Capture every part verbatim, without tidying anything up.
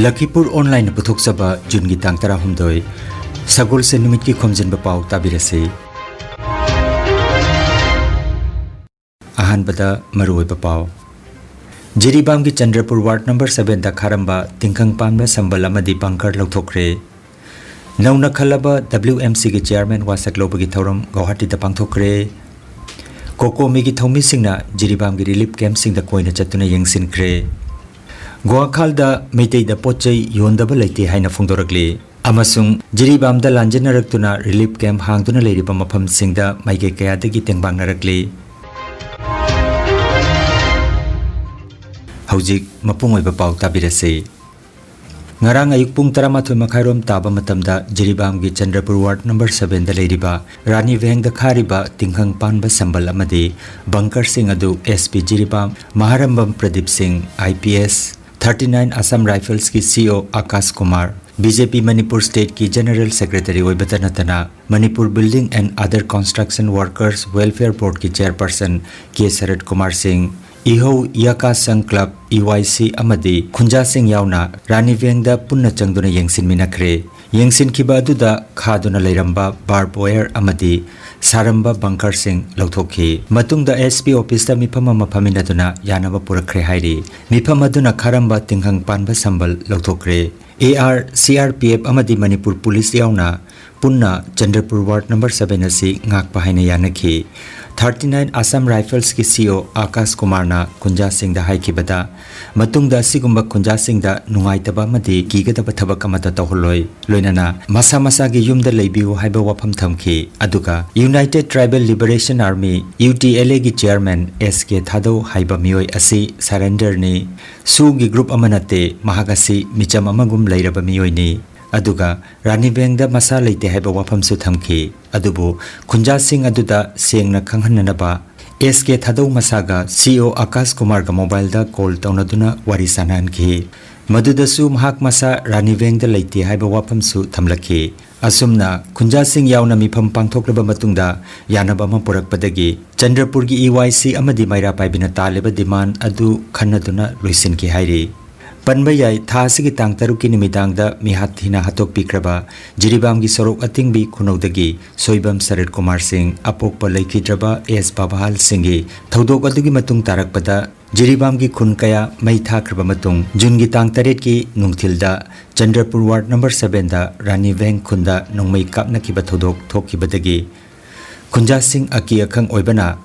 ꯂꯈꯤꯄꯨꯔ ꯑꯣꯟꯂꯥꯏꯟꯅ ꯄꯨꯊꯣꯛꯆꯕ ꯖꯨꯟꯒꯤ ꯇꯥꯡ ꯇꯔꯥꯍꯨꯝꯗꯣꯏ, ꯁꯒꯣꯜꯁꯦꯟ ꯅꯨꯃꯤꯠꯀꯤ ꯈꯣꯝꯖꯤꯟꯕ ꯄꯥꯎ ꯇꯥꯕꯤꯔꯁꯤ꯫ ꯑꯍꯥꯟꯕꯗ ꯃꯔꯨꯑꯣꯏꯕ ꯄꯥꯎ꯫ ꯖꯤꯔꯤꯕꯥꯝꯒꯤ ꯆꯟꯗ꯭ꯔꯄꯨꯔ ꯋꯥꯔꯗ ꯅꯝꯕꯔ ꯁꯚꯦꯟꯗ ꯈꯥꯔꯝꯕ ꯇꯤꯡꯈꯪ ꯄꯥꯟꯕ ꯁꯝꯕꯜ ꯑꯃꯗꯤ ꯕꯪꯀꯔ ꯂꯧꯊꯣꯛꯈ꯭ꯔꯦ꯫ ꯅꯧꯅ ꯈꯜꯂꯕ ꯗꯕ꯭ꯂꯤꯎ ꯑꯦꯝ ꯁꯤꯒꯤ ꯆꯤꯌꯥꯔꯃꯦꯟ ꯋꯥꯁꯛ ꯂꯧꯕꯒꯤ ꯊꯧꯔꯝ ꯒꯧꯍꯥꯇꯤꯗ ꯄꯥꯡꯊꯣꯛꯈ꯭ꯔꯦ꯫ ꯀꯣꯀꯣꯃꯤꯒꯤ ꯊꯧꯃꯤꯁꯤꯡꯅ ꯖꯤꯔꯤꯕꯥꯝꯒꯤ ꯔꯤꯂꯤꯐ ꯀꯦꯝꯞꯁꯤꯡꯗ ꯀꯣꯏꯅ ꯆꯠꯇꯨꯅ ꯌꯦꯡꯁꯤꯟꯈ꯭ꯔꯦ꯫ ꯒꯣꯋꯥꯈꯥꯜꯗ ꯃꯩꯇꯩꯗ ꯄꯣꯠ ꯆꯩ ꯌꯣꯟꯗꯕ ꯂꯩꯇꯦ ꯍꯥꯏꯅ ꯐꯣꯡꯗꯣꯔꯛꯂꯤ꯫ ꯑꯃꯁꯨꯡ ꯖꯤꯔꯤꯕꯥꯝꯗ ꯂꯥꯟꯖꯦꯟꯅꯔꯛꯇꯨꯅ ꯔꯤꯂꯤꯐ ꯀꯦꯝꯞ ꯍꯥꯡꯗꯨꯅ ꯂꯩꯔꯤꯕ ꯃꯐꯝꯁꯤꯡꯗ ꯃꯥꯏꯀꯩ ꯀꯌꯥꯗꯒꯤ ꯇꯦꯡꯕꯥꯡꯅꯔꯛꯂꯤ꯫ ꯍꯧꯖꯤꯛ ꯃꯄꯨꯡ ꯑꯣꯏꯕ ꯄꯥꯎ ꯇꯥꯕꯤꯔꯁꯤ꯫ ꯉꯔꯥꯡ ꯑꯌꯨꯛ ꯄꯨꯡ ꯇꯔꯥꯃꯥꯊꯣꯏ ꯃꯈꯥꯏꯔꯣꯝ ꯇꯥꯕ ꯃꯇꯝꯗ ꯖꯤꯔꯤꯕꯥꯝꯒꯤ ꯆꯟꯗ꯭ꯔꯄꯨꯔ ꯋꯥꯔꯗ ꯅꯝꯕꯔ ꯁꯚꯦꯟꯗ ꯂꯩꯔꯤꯕ ꯔꯥꯅꯤ ꯚꯦꯡꯗ ꯈꯥꯔꯤꯕ ꯇꯤꯡꯈꯪ ꯄꯥꯟꯕ ꯁꯝꯕꯜ ꯑꯃꯗꯤ ꯕꯪꯀꯔꯁꯤꯡ ꯑꯗꯨ S P Jiribam Maharambam Pradip Singh, I P S, thirty nine Assam ꯔꯥꯏꯐꯜꯁꯀꯤ C E O Akash Kumar, B J P Manipur ꯁ꯭ꯇꯦꯠꯀꯤ ꯖꯦꯅꯔꯦꯜ ꯁꯦꯀ꯭ꯔꯦꯇꯔꯤ ꯑꯣꯏꯕꯇ ꯅꯠꯇꯅ Manipur building and other construction workers welfare ꯕꯣꯔꯗꯀꯤ ꯆꯤꯌꯔꯄꯔꯁꯟ ꯀꯦ ꯁꯔꯠ ꯀꯨꯃꯥꯔ ꯁꯤꯡ, ꯏꯍꯧ ꯌꯀꯥ ꯁꯪ ꯀ꯭ꯂꯕ, ꯏ ꯋꯥꯏ ꯁꯤ, ꯑꯃꯗꯤ ꯈꯨꯟꯖꯥꯁꯤꯡ ꯌꯥꯎꯅ ꯔꯥꯅꯤ ꯚꯦꯡꯗ ꯄꯨꯟꯅ ꯆꯪꯗꯨꯅ ꯌꯦꯡꯁꯤꯟꯃꯤꯟꯅꯈ꯭ꯔꯦ꯫ ꯌꯦꯡꯁꯤꯟꯈꯤꯕ ꯑꯗꯨꯗ ꯈꯥꯗꯨꯅ ꯂꯩꯔꯝꯕ ꯕꯥꯔꯕ ꯋꯥꯌꯔ ꯑꯃꯗꯤ ꯁꯥꯔꯝꯕ ꯕꯪꯀꯔꯁꯤꯡ ꯂꯧꯊꯣꯛꯈꯤ꯫ ꯃꯇꯨꯡꯗ ꯑꯦꯁ ꯄꯤ ꯑꯣꯐꯤꯁꯇ ꯃꯤꯐꯝ ꯑꯃ ꯐꯝꯃꯤꯟꯅꯗꯨꯅ ꯌꯥꯅꯕ ꯄꯨꯔꯛꯈ꯭ꯔꯦ ꯍꯥꯏꯔꯤ꯫ ꯃꯤꯐꯝ ꯑꯗꯨꯅ ꯈꯥꯔꯝꯕ ꯇꯤꯡꯈꯪ ꯄꯥꯟꯕ ꯁꯝꯕꯜ ꯂꯧꯊꯣꯛꯈ꯭ꯔꯦ꯫ A R, C R P F ꯑꯃꯗꯤ ꯃꯅꯤꯄꯨꯔ ꯄꯨꯂꯤꯁ ꯌꯥꯎꯅ ꯄꯨꯟꯅ ꯆꯟꯗ꯭ꯔꯄꯨꯔ ꯋꯥꯔꯗ ꯅꯝꯕꯔ ꯁꯚꯦꯟ ꯑꯁꯤ ꯉꯥꯛꯄ ꯍꯥꯏꯅ ꯌꯥꯅꯈꯤ꯫ ꯊꯥꯔꯇꯤ ꯅꯥꯏꯟ ꯑꯁꯥꯝ ꯔꯥꯏꯐꯜꯁꯀꯤ ꯁꯤ ꯏ ꯑꯣ ꯑꯀꯥꯁ ꯀꯨꯃꯥꯔꯅ ꯈꯨꯟꯖꯥꯁꯤꯡꯗ ꯍꯥꯏꯈꯤꯕꯗ, ꯃꯇꯨꯡꯗ ꯑꯁꯤꯒꯨꯝꯕ ꯈꯨꯟꯖꯥꯁꯤꯡꯗ ꯅꯨꯡꯉꯥꯏꯇꯕ ꯑꯃꯗꯤ ꯀꯤꯒꯗꯕ ꯊꯕꯛ ꯑꯃꯠꯇ ꯇꯧꯍꯜꯂꯣꯏ, ꯂꯣꯏꯅꯅ ꯃꯁꯥ ꯃꯁꯥꯒꯤ ꯌꯨꯝꯗ ꯂꯩꯕꯤꯌꯨ ꯍꯥꯏꯕ ꯋꯥꯐꯝ ꯊꯝꯈꯤ꯫ ꯑꯗꯨꯒ United Tribal Liberation Army, U T L ꯑꯦꯒꯤ ꯆꯤꯌꯥꯔꯃꯦꯟ ꯑꯦꯁ ꯀꯦ ꯊꯥꯗꯧ ꯍꯥꯏꯕ ꯃꯤꯑꯣꯏ ꯑꯁꯤ ꯁꯔꯦꯟꯗꯔꯅꯤ, ꯁꯨꯒꯤ ꯒ꯭ꯔꯨꯞ ꯑꯃ ꯅꯠꯇꯦ, ꯃꯍꯥꯛ ꯑꯁꯤ ꯃꯤꯆꯝ ꯑꯃꯒꯨꯝ ꯂꯩꯔꯕ ꯃꯤꯑꯣꯏꯅꯤ꯫ ꯑꯗꯨꯒ ꯔꯥꯅꯤ ꯚꯦꯡꯗ ꯃꯁꯥ ꯂꯩꯇꯦ ꯍꯥꯏꯕ ꯋꯥꯐꯝꯁꯨ ꯊꯝꯈꯤ꯫ ꯑꯗꯨꯕꯨ ꯈꯨꯟꯖꯥꯁꯤꯡ ꯑꯗꯨꯗ ꯁꯦꯡꯅ ꯈꯪꯍꯟꯅꯅꯕ ꯑꯦꯁ ꯀꯦ ꯊꯥꯗꯧ ꯃꯁꯥꯒ ꯁꯤ ꯏ ꯑꯣ ꯑꯀꯥꯁ ꯀꯨꯃꯥꯔꯒ ꯃꯣꯕꯥꯏꯜꯗ ꯀꯣꯜ ꯇꯧꯅꯗꯨꯅ ꯋꯥꯔꯤ ꯁꯥꯅꯍꯟꯈꯤ꯫ ꯃꯗꯨꯗꯁꯨ ꯃꯍꯥꯛ ꯃꯁꯥ ꯔꯥꯅꯤ ꯚꯦꯡꯗ ꯂꯩꯇꯦ ꯍꯥꯏꯕ ꯋꯥꯐꯝꯁꯨ ꯊꯝꯂꯛꯈꯤ꯫ ꯑꯁꯨꯝꯅ ꯈꯨꯟꯖꯥꯁꯤꯡ ꯌꯥꯎꯅ ꯃꯤꯐꯝ ꯄꯥꯡꯊꯣꯛꯂꯕ ꯃꯇꯨꯡꯗ ꯌꯥꯅꯕ ꯑꯃ ꯄꯨꯔꯛꯄꯗꯒꯤ ꯆꯟꯗ꯭ꯔꯄꯨꯔꯒꯤ ꯏ ꯋꯥꯏ ꯁꯤ ꯑꯃꯗꯤ ꯃꯩꯔꯥ ꯄꯥꯏꯕꯤꯅ ꯇꯥꯜꯂꯤꯕ ꯗꯤꯃꯥꯟ ꯑꯗꯨ ꯈꯟꯅꯗꯨꯅ ꯂꯣꯏꯁꯤꯟꯈꯤ ꯍꯥꯏꯔꯤ꯫ ꯄꯟꯕ ꯌꯥꯏ, ꯊꯥ ꯑꯁꯤꯒꯤ ꯇꯥꯡ ꯇꯔꯨꯛꯀꯤ ꯅꯨꯃꯤꯗꯥꯡꯗ ꯃꯤꯍꯥꯠ ꯊꯤꯅ ꯍꯥꯠꯇꯣꯛꯄꯤꯈ꯭ꯔꯕ ꯖꯤꯔꯤꯕꯥꯝꯒꯤ ꯁꯣꯔꯣꯛ ꯑꯇꯤꯡꯕꯤ ꯈꯨꯅꯧꯗꯒꯤ ꯁꯣꯏꯕꯝ ꯁꯔꯠ ꯀꯨꯃꯥꯔ ꯁꯤꯡ, ꯑꯄꯣꯛꯄ ꯂꯩꯈꯤꯗ꯭ꯔꯕ ꯑꯦꯁ ꯕꯥꯕꯥꯍꯥꯜ ꯁꯤꯡꯒꯤ ꯊꯧꯗꯣꯛ ꯑꯗꯨꯒꯤ ꯃꯇꯨꯡ ꯇꯥꯔꯛꯄꯗ ꯖꯤꯔꯤꯕꯥꯝꯒꯤ ꯈꯨꯟ ꯀꯌꯥ ꯃꯩ ꯊꯥꯈ꯭ꯔꯕ ꯃꯇꯨꯡ, ꯖꯨꯟꯒꯤ ꯇꯥꯡ ꯇꯔꯦꯠꯀꯤ ꯅꯨꯡꯊꯤꯜꯗ ꯆꯟꯗ꯭ꯔꯄꯨꯔ ꯋꯥꯔꯗ ꯅꯝꯕꯔ ꯁꯕꯦꯟꯗ ꯔꯥꯅꯤ ꯚꯦꯡ ꯈꯨꯟꯗ ꯅꯣꯡꯃꯩ ꯀꯥꯞꯅꯈꯤꯕ ꯊꯧꯗꯣꯛ ꯊꯣꯛꯈꯤꯕꯗꯒꯤ ꯈꯨꯟꯖꯥꯁꯤꯡ ꯑꯀꯤ ꯑꯈꯪ ꯑꯣꯏꯕꯅ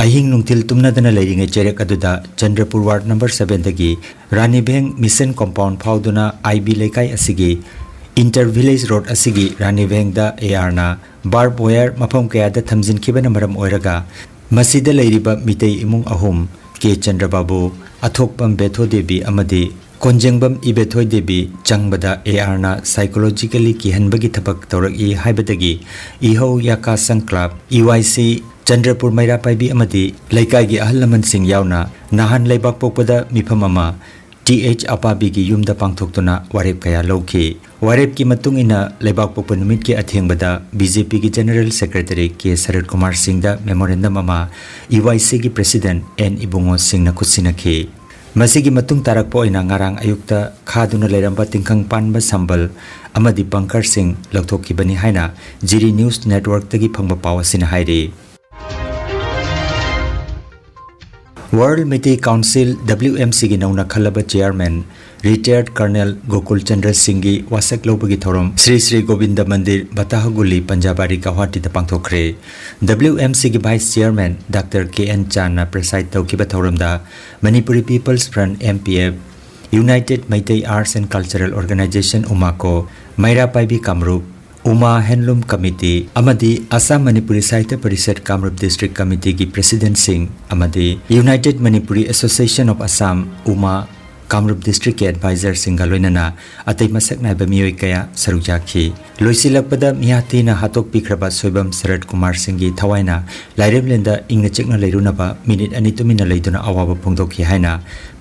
ꯑꯍꯤꯡ ꯅꯨꯡꯊꯤꯜ ꯇꯨꯝꯅꯗꯅ ꯂꯩꯔꯤꯉꯩ ꯆꯩꯔꯛ ꯑꯗꯨꯗ ꯆꯟꯗ꯭ꯔꯄꯨꯔ ꯋꯥꯔꯗ ꯅꯝꯕꯔ ꯁꯕꯦꯟꯗꯒꯤ ꯔꯥꯅꯤ ꯚꯦꯡ ꯃꯤꯁꯟ ꯀꯣꯝꯄꯥꯎꯟ ꯐꯥꯎꯗꯨꯅ ꯑꯥꯏ ꯕꯤ ꯂꯩꯀꯥꯏ ꯑꯁꯤꯒꯤ ꯏꯟꯇꯔ ꯚꯤꯂꯦꯖ ꯔꯣꯗ ꯑꯁꯤꯒꯤ ꯔꯥꯅꯤ ꯚꯦꯡꯗ ꯑꯦ ꯑꯥꯔꯅ ꯕꯥꯔꯕ ꯋꯥꯌꯔ ꯃꯐꯝ ꯀꯌꯥꯗ ꯊꯝꯖꯤꯟꯈꯤꯕꯅ ꯃꯔꯝ ꯑꯣꯏꯔꯒ ꯃꯁꯤꯗ ꯂꯩꯔꯤꯕ ꯃꯤꯇꯩ ꯏꯃꯨꯡ ꯑꯍꯨꯝ, ꯀꯦ ꯆꯟꯗ꯭ꯔꯕꯥꯕꯨ, ꯑꯊꯣꯛꯄꯝ ꯕꯦꯊꯣ ꯗꯦꯕꯤ ꯑꯃꯗꯤ ꯀꯣꯟꯖꯦꯡꯕꯝ ꯏꯕꯦꯊꯣꯏ ꯗꯦꯕꯤ ꯆꯪꯕꯗ ꯑꯦ ꯑꯥꯔꯅ psychologically ꯀꯤꯍꯟꯕꯒꯤ ꯊꯕꯛ ꯇꯧꯔꯛꯏ ꯍꯥꯏꯕꯗꯒꯤ ꯏꯍꯧ ꯌꯥꯀꯥ ꯁꯪ ꯀ꯭ꯂꯕ, ꯏ ꯋꯥꯏ ꯁꯤ, ꯆꯟꯗ꯭ꯔꯄꯨꯔ ꯃꯩꯔꯥ ꯄꯥꯏꯕꯤ ꯑꯃꯗꯤ ꯂꯩꯀꯥꯏꯒꯤ ꯑꯍꯜ ꯂꯃꯟꯁꯤꯡ ꯌꯥꯎꯅ ꯅꯍꯥꯟ ꯂꯩꯕꯥꯛꯄꯣꯛꯄꯗ ꯃꯤꯐꯝ ꯑꯃ ꯇꯤ ꯑꯩꯆ ꯑꯄꯥꯕꯤꯒꯤ ꯌꯨꯝꯗ ꯄꯥꯡꯊꯣꯛꯇꯨꯅ ꯋꯥꯔꯦꯞ ꯀꯌꯥ ꯂꯧꯈꯤ꯫ ꯋꯥꯔꯦꯞꯀꯤ ꯃꯇꯨꯡ ꯏꯟꯅ ꯂꯩꯕꯥꯛꯄꯣꯛꯄ ꯅꯨꯃꯤꯠꯀꯤ ꯑꯊꯦꯡꯕꯗ ꯕꯤ ꯖꯦ ꯄꯤꯒꯤ ꯖꯦꯅꯔꯦꯜ ꯁꯦꯀ꯭ꯔꯦꯇꯔꯤ ꯀꯦ ꯁꯔꯠ ꯀꯨꯃꯥꯔ ꯁꯤꯡꯗ ꯃꯦꯃꯣꯔꯦꯟꯗꯝ ꯑꯃ ꯏ ꯋꯥꯏ ꯁꯤꯒꯤ ꯄ꯭ꯔꯦꯁꯤꯗꯦꯟꯠ ꯑꯦꯟ ꯏꯕꯨꯡꯉꯣ ꯁꯤꯡꯅ ꯈꯨꯠꯁꯤꯟꯅꯈꯤ꯫ ꯃꯁꯤꯒꯤ ꯃꯇꯨꯡ ꯇꯥꯔꯛꯄ ꯑꯣꯏꯅ ꯉꯔꯥꯡ ꯑꯌꯨꯛꯇ ꯈꯥꯗꯨꯅ ꯂꯩꯔꯝꯕ ꯇꯤꯡꯈꯪ ꯄꯥꯟꯕ ꯁꯝꯕꯜ ꯑꯃꯗꯤ ꯕꯪꯀꯔꯁꯤꯡ ꯂꯧꯊꯣꯛꯈꯤꯕꯅꯤ ꯍꯥꯏꯅ ꯖꯤꯔꯤ ꯅ꯭ꯌꯨꯁ ꯅꯦꯠꯋꯔꯛꯇꯒꯤ ꯐꯪꯕ ꯄꯥꯎ ꯑꯁꯤꯅ ꯍꯥꯏꯔꯤ꯫ World Meitei council, W M ꯁꯤꯒꯤ ꯅꯧꯅ ꯈꯜꯂꯕ chairman, retired colonel Gokul Chandra ꯁꯤꯡꯒꯤ ꯋꯥꯁꯛ ꯂꯧꯕꯒꯤ ꯊꯧꯔꯝ ꯁ꯭ꯔꯤ ꯁ꯭ꯔꯤ ꯒꯣꯕꯤꯟꯗ ꯃꯟꯗꯤꯔ, ꯕꯇꯥꯍꯒꯨꯂꯤ, ꯄꯟꯖꯥꯕꯥꯔꯤ, ꯒꯧꯍꯥꯇꯤꯗ ꯄꯥꯡꯊꯣꯛꯈ꯭ꯔꯦ꯫ ꯗꯕ꯭ꯂꯤꯌꯨ ꯑꯦꯝ ꯁꯤꯒꯤ vice chairman doctor K N ꯆꯥꯟꯅ ꯄ꯭ꯔꯦꯁꯥꯏꯗ ꯇꯧꯈꯤꯕ ꯊꯧꯔꯝꯗ Manipuri people's front, M P F, united Meitei arts and cultural organisation, ꯎꯃꯥꯀꯣ, ꯃꯩꯔꯥ ꯄꯥꯏꯕꯤ ꯀꯥꯃꯔꯨꯞ, ꯎꯃꯥ ꯍꯦꯟꯂꯨꯝ ꯀꯃꯤꯇꯤ ꯑꯃꯗꯤ ꯑꯁꯥꯝ ꯃꯅꯤꯄꯨꯔꯤ ꯁꯥꯍꯤꯇ꯭ꯌ ꯄꯔꯤꯁꯠ ꯀꯥꯃꯔꯨꯞ ꯗꯤꯁꯇ꯭ꯔꯤꯛ ꯀꯃꯤꯇꯤꯒꯤ ꯄ꯭ꯔꯦꯁꯤꯗꯦꯟꯠꯁꯤꯡ ꯑꯃꯗꯤ United Manipuri association of Assam, ꯎꯃꯥ, ꯀꯥꯃꯔꯨꯞ ꯗꯤꯁꯇ꯭ꯔꯤꯛꯀꯤ ꯑꯦꯗꯚꯥꯏꯖꯔꯁꯤꯡꯒ ꯂꯣꯏꯅꯅ ꯑꯇꯩ ꯃꯁꯛ ꯅꯥꯏꯕ ꯃꯤꯑꯣꯏ ꯀꯌꯥ ꯁꯔꯨꯛ ꯌꯥꯈꯤ꯫ ꯂꯣꯏꯁꯤꯜꯂꯛꯄꯗ ꯃꯤꯍꯥꯠ ꯊꯤꯅ ꯍꯥꯠꯇꯣꯛꯄꯤꯈ꯭ꯔꯕ ꯁꯣꯏꯕꯝ ꯁꯔꯠ ꯀꯨꯃꯥꯔ ꯁꯤꯡꯒꯤ ꯊꯋꯥꯏꯅ ꯂꯥꯏꯔꯦꯝꯂꯦꯟꯗ ꯏꯪꯅ ꯆꯤꯛꯅ ꯂꯩꯔꯨꯅꯕ ꯃꯤꯅꯤꯠ ꯑꯅꯤ ꯇꯨꯃꯤꯟꯅ ꯂꯩꯗꯨꯅ ꯑꯋꯥꯕ ꯐꯣꯡꯗꯣꯛꯈꯤ ꯍꯥꯏꯅ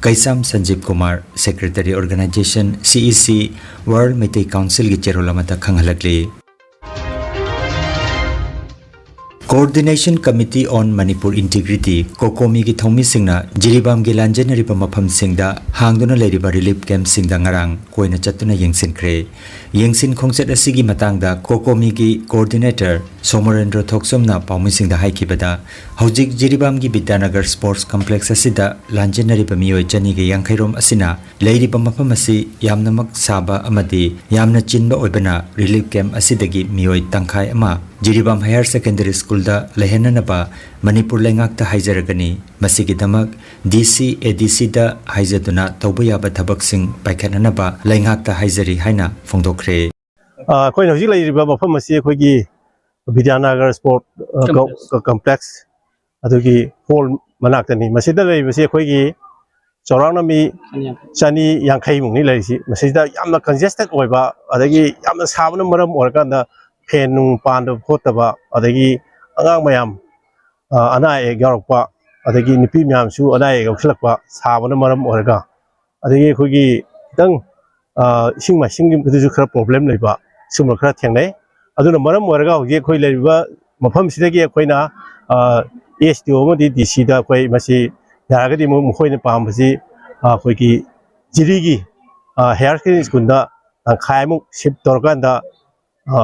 ꯀꯩꯁꯥꯝ ꯁꯟꯖꯤꯕ ꯀꯨꯃꯥꯔ, ꯁꯦꯀ꯭ꯔꯦꯇꯔꯤ ꯑꯣꯔꯒꯅꯥꯏꯖꯦꯁꯟ, ꯁꯤ ꯏ ꯁꯤ, ꯋꯥꯔꯜ ꯃꯩꯇꯩ ꯀꯥꯎꯟꯁꯤꯜꯒꯤ ꯆꯦꯔꯣꯜ ꯑꯃꯗ ꯈꯪꯍꯜꯂꯛꯂꯤ꯫ Coordination Committee on Manipur Integrity, ꯀꯣꯀꯣꯃꯤꯒꯤ ꯊꯧꯃꯤꯁꯤꯡꯅ ꯖꯤꯔꯤꯕꯥꯝꯒꯤ ꯂꯥꯟꯖꯦꯟꯅꯔꯤꯕ ꯃꯐꯝꯁꯤꯡꯗ ꯍꯥꯡꯗꯨꯅ ꯂꯩꯔꯤꯕ ꯔꯤꯂꯤꯐ ꯀꯦꯝꯞꯁꯤꯡꯗ ꯉꯔꯥꯡ ꯀꯣꯏꯅ ꯆꯠꯇꯨꯅ ꯌꯦꯡꯁꯤꯟꯈ꯭ꯔꯦ꯫ ꯌꯦꯡꯁꯤꯟ ꯈꯣꯡꯆꯠ ꯑꯁꯤꯒꯤ ꯃꯇꯥꯡꯗ ꯀꯣꯀꯣꯃꯤꯒꯤ ꯀꯣꯑꯣꯔꯗꯤꯅꯦꯇꯔ ꯁꯣꯃꯣꯔꯦꯟꯗ꯭ꯔ ꯊꯣꯛꯆꯣꯝꯅ ꯄꯥꯎꯃꯤꯁꯤꯡꯗ ꯍꯥꯏꯈꯤꯕꯗ, ꯍꯧꯖꯤꯛ ꯖꯤꯔꯤꯕꯥꯝꯒꯤ ꯕꯤꯗ꯭ꯌꯥꯅꯒꯔ ꯁ꯭ꯄꯣꯔꯠꯁ ꯀꯝꯄ꯭ꯂꯦꯛꯁ ꯑꯁꯤꯗ ꯂꯥꯟꯖꯦꯟꯅꯔꯤꯕ ꯃꯤꯑꯣꯏ ꯆꯅꯤꯒ ꯌꯥꯡꯈꯩ ꯔꯣꯝ ꯑꯁꯤꯅ ꯂꯩꯔꯤꯕ ꯃꯐꯝ ꯑꯁꯤ ꯌꯥꯝꯅꯃꯛ ꯁꯥꯕ ꯑꯃꯗꯤ ꯌꯥꯝꯅ ꯆꯤꯟꯕ ꯑꯣꯏꯕꯅ, ꯔꯤꯂꯤꯐ ꯀꯦꯝꯞ ꯑꯁꯤꯗꯒꯤ ꯃꯤꯑꯣꯏ ꯇꯪꯈꯥꯏ ꯑꯃ ꯖꯤꯔꯤꯕꯥꯝ ꯍꯥꯌꯔ ꯁꯦꯀꯦꯟꯗꯔꯤ ꯁ꯭ꯀꯨꯜꯗ ꯂꯩꯍꯟꯅꯅꯕ ꯃꯅꯤꯄꯨꯔ ꯂꯩꯉꯥꯛꯇ ꯍꯥꯏꯖꯔꯒꯅꯤ꯫ ꯃꯁꯤꯒꯤꯗꯃꯛ ꯗꯤ ꯁꯤ, ꯑꯦ ꯗꯤ ꯁꯤꯗ ꯍꯥꯏꯖꯗꯨꯅ ꯇꯧꯕ ꯌꯥꯕ ꯊꯕꯛꯁꯤꯡ ꯄꯥꯏꯈꯠꯅꯅꯕ ꯂꯩꯉꯥꯛꯇ ꯍꯥꯏꯖꯔꯤ ꯍꯥꯏꯅ ꯐꯣꯡꯗꯣꯛꯈ꯭ꯔꯦ꯫ ꯑ, ꯑꯩꯈꯣꯏꯅ ꯍꯧꯖꯤꯛ ꯂꯩꯔꯤꯕ ꯃꯐꯝ ꯑꯁꯤ ꯑꯩꯈꯣꯏꯒꯤ ꯕꯤꯗ꯭ꯌꯥꯅꯒꯔ ꯁ꯭ꯄꯣꯔꯠ, ꯑ, ꯀꯝ-, ꯀꯝꯄ꯭ꯂꯦꯛꯁ꯫ ꯀꯝꯄ꯭ꯂꯦꯛꯁ ꯑꯗꯨꯒꯤ ꯍꯣꯜ ꯃꯅꯥꯛꯇꯅꯤ꯫ ꯃꯁꯤꯗ ꯂꯩꯔꯤꯕꯁꯤ ꯑꯩꯈꯣꯏꯒꯤ ꯆꯥꯎꯔꯥꯛꯅ ꯃꯤ ꯆꯅꯤ ꯌꯥꯡꯈꯩ꯫ ꯆꯅꯤ ꯌꯥꯡꯈꯩꯃꯨꯛꯅꯤ ꯂꯩꯔꯤꯁꯤ꯫ ꯃꯁꯤꯗ ꯌꯥꯝꯅ ꯀꯟꯖꯦꯁꯇꯦꯠ ꯑꯣꯏꯕ, ꯑꯗꯒꯤ ꯌꯥꯝꯅ ꯁꯥꯕꯅ ꯃꯔꯝ ꯑꯣꯏꯔꯀꯥꯟꯗ ꯐꯦꯟ ꯅꯨꯡ ꯄꯥꯟꯗꯕ ꯈꯣꯠꯇꯕ, ꯑꯗꯒꯤ ꯑꯉꯥꯡ ꯃꯌꯥꯝ, ꯑ, ꯑꯅꯥ ꯑꯌꯦꯛ ꯌꯥꯎꯔꯛꯄ, ꯑꯗꯒꯤ ꯅꯨꯄꯤ ꯃꯌꯥꯝꯁꯨ ꯑꯅꯥ ꯑꯌꯦꯛ ꯌꯥꯎꯁꯤꯜꯂꯛꯄ ꯁꯥꯕꯅ ꯃꯔꯝ ꯑꯣꯏꯔꯒ, ꯑꯗꯒꯤ ꯑꯩꯈꯣꯏꯒꯤ ꯈꯤꯇꯪ, ꯑ, ꯏꯁꯤꯡ ꯃꯥꯏꯁꯤꯡꯒꯤ ꯑꯗꯨꯁꯨ ꯈꯔ ꯄ꯭ꯔꯣꯕ꯭ꯂꯦꯝ ꯂꯩꯕ, ꯁꯤꯒꯨꯝꯕ ꯈꯔ ꯊꯦꯡꯅꯩ꯫ ꯑꯗꯨꯅ ꯃꯔꯝ ꯑꯣꯏꯔꯒ ꯍꯧꯖꯤꯛ ꯑꯩꯈꯣꯏ ꯂꯩꯔꯤꯕ ꯃꯐꯝꯁꯤꯗꯒꯤ ꯑꯩꯈꯣꯏꯅ, ꯑ, ꯑꯦꯁ ꯗꯤ ꯑꯣ ꯑꯃꯗꯤ ꯗꯤ ꯁꯤꯗ ꯑꯩꯈꯣꯏ ꯃꯁꯤ ꯌꯥꯔꯒꯗꯤ ꯑꯃꯨꯛ ꯃꯈꯣꯏꯅ ꯄꯥꯝꯕꯁꯤ, ꯑ, ꯑꯩꯈꯣꯏꯒꯤ ꯖꯤꯔꯤꯒꯤ, ꯑ, ꯍꯥꯌꯔ ꯁꯦꯀꯦꯟꯗꯔꯤ ꯁ꯭ꯀꯨꯜꯗ ꯇꯪꯈꯥꯏꯃꯨꯛ ꯁꯤꯐ ꯇꯧꯔꯀꯥꯟꯗ, ꯑ,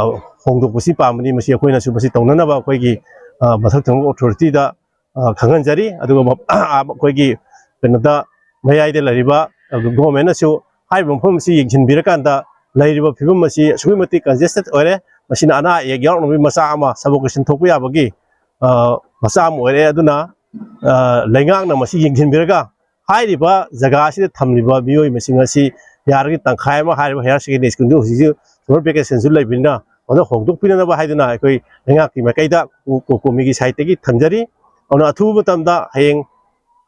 ꯍꯣꯡꯗꯣꯛꯄꯁꯤ ꯄꯥꯝꯕꯅꯤ꯫ ꯃꯁꯤ ꯑꯩꯈꯣꯏꯅꯁꯨ ꯃꯁꯤ ꯇꯧꯅꯅꯕ ꯑꯩꯈꯣꯏꯒꯤ, ꯑ, ꯃꯊꯛ ꯊꯪꯕ ꯑꯣꯊꯣꯔꯤꯇꯤꯗ, ꯑ, ꯈꯪꯍꯟꯖꯔꯤ꯫ ꯑꯗꯨꯒ ꯃ-, ꯑ, ꯑꯩꯈꯣꯏꯒꯤ ꯀꯩꯅꯣꯗ, ꯃꯌꯥꯏꯗ ꯂꯩꯔꯤꯕ, ꯑ, ꯒꯣꯔꯃꯦꯟꯅꯁꯨ ꯍꯥꯏꯔꯤꯕ ꯃꯐꯝ ꯑꯁꯤ ꯌꯦꯡꯁꯤꯟꯕꯤꯔꯀꯥꯟꯗ ꯂꯩꯔꯤꯕ ꯐꯤꯕꯝ ꯑꯁꯤ ꯑꯁꯨꯛꯀꯤ ꯃꯇꯤꯛ ꯀꯟꯖꯦꯁꯇꯦꯠ ꯑꯣꯏꯔꯦ꯫ ꯃꯁꯤꯅ ꯑꯅꯥ ꯑꯌꯦꯛ ꯌꯥꯎꯔꯛꯅꯕꯒꯤ ꯃꯆꯥꯛ ꯑꯃ, ꯁꯕꯣꯀꯦꯁꯟ ꯊꯣꯛꯄ ꯌꯥꯕꯒꯤ, ꯑ, ꯃꯆꯥꯛ ꯑꯃ ꯑꯣꯏꯔꯦ꯫ ꯑꯗꯨꯅ, ꯑ, ꯂꯩꯉꯥꯛꯅ ꯃꯁꯤ ꯌꯦꯡꯁꯤꯟꯕꯤꯔꯒ ꯍꯥꯏꯔꯤꯕ ꯖꯒꯥ ꯑꯁꯤꯗ ꯊꯝꯂꯤꯕ ꯃꯤꯑꯣꯏ ꯃꯁꯤꯡ ꯑꯁꯤ ꯌꯥꯔꯒꯗꯤ ꯇꯪꯈꯥꯏ ꯑꯃ ꯍꯥꯏꯔꯤꯕ ꯍꯥꯌꯔ ꯁꯦꯀꯦꯟꯗꯔꯤ ꯁ꯭ꯀꯨꯜꯗꯨ ꯍꯧꯖꯤꯛꯁꯨ ꯁꯝꯃꯔ ꯚꯦꯀꯦꯁꯟꯁꯨ ꯂꯩꯕꯅꯤꯅ, ꯃꯗꯨ ꯍꯣꯡꯗꯣꯛꯄꯤꯅꯅꯕ ꯍꯥꯏꯗꯨꯅ ꯑꯩꯈꯣꯏ ꯂꯩꯉꯥꯛꯀꯤ ꯃꯥꯏꯀꯩꯗ ꯀꯣ-, ꯀꯣꯃꯤꯒꯤ ꯁꯥꯏꯠꯇꯒꯤ ꯊꯝꯖꯔꯤ꯫ ꯑꯗꯨꯅ ꯑꯊꯨꯕ ꯃꯇꯝꯗ ꯍꯌꯦꯡ